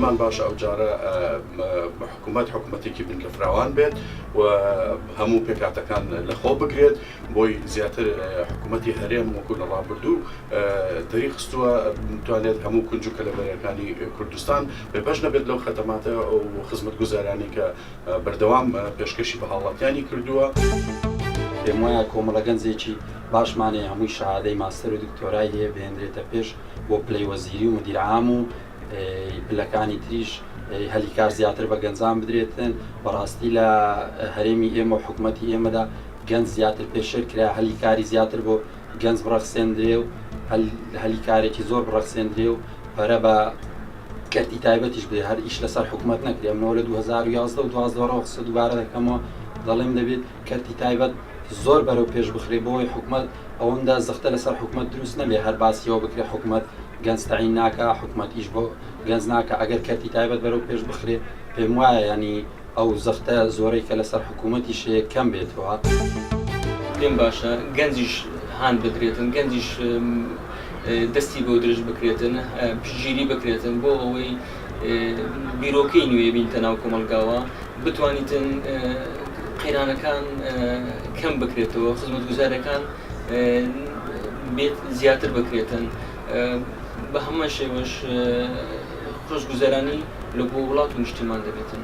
پێمان باشە ئەو جارە حکوومەت حکوومەتێکی بنکە فراوان بێت و هەموو پێکهاتەکان لەخۆ بگرێت بۆی زیاتر حکوومەتی هەرێم وەکو لە ڕابردوو دەری خستووە بتوانێت هەموو کونج و کەلەبەرەکانی کوردستان بێبەش نەبێت لەو خەدەماتە و خزمەتگوزارانەی کە بەردەوام پێشکەشی بە هاوڵاتیانی کردووە. پێم وایە کۆمەڵە گەنجێکی باشمان هەیە هەمووی شەهادەی ماستەر و دکتۆرای هەیە بهێنرێتە پێش بۆ پلەی وەزیری و مدیر عام و پلەکانی تریش هەلی کار زیاتر بە گەنجان بدرێتن بەڕاستی لە هەرێمی ئێمە و حکوومەتی ئێمەدا گەنج زیاتر پێشێل کرا هەلی کاری زیاتر بۆ گەنج بڕەخسێندرێ و هەلی کارێکی زۆر بڕەخسێندرێ و پەرە بە کەرتی تایبەتیش بدرێ هەر ئیش لەسەر حکوومەت نەکرێ منەوە لە 2011 و 12 ڕەوە قسە دووبارە دەکەمەوە دەڵێم دەبێت کەرتی تایبەت زۆر بەرەو پێش بخرێ بۆی حکومەت ئەوەندە زەختە لەسەر حکومەت دروست نەبێ هەر باسیەوە بکرێ حکومەت گەنج تەعین ناکا حکومەت ئیش بۆ گەنج ناکا ئەگەر کەرتی تایبەت بەرەو پێش بخرێ پێم وایە ینی ئەو زەختە زۆرەی کە لەسەر حکومەتیش هەیە کەم بێتەوە. پێم باشە گەنجیش هان بدرێتن گەنجیش دەستی بۆ درێژ بکرێتن پشتگیری بکرێتن بۆ ئەوەی بیرۆکەی نوێ بینتە ناو کۆمەڵگاوە بتوانیتن قەیرانەکان کەم بکرێتەوە خزمەتگوزارەکان بێت زیاتر بکرێتن بە هەمان شێوەش خۆشگوزەرانی لە بۆ وڵات و نیشتیمان دەبێتن.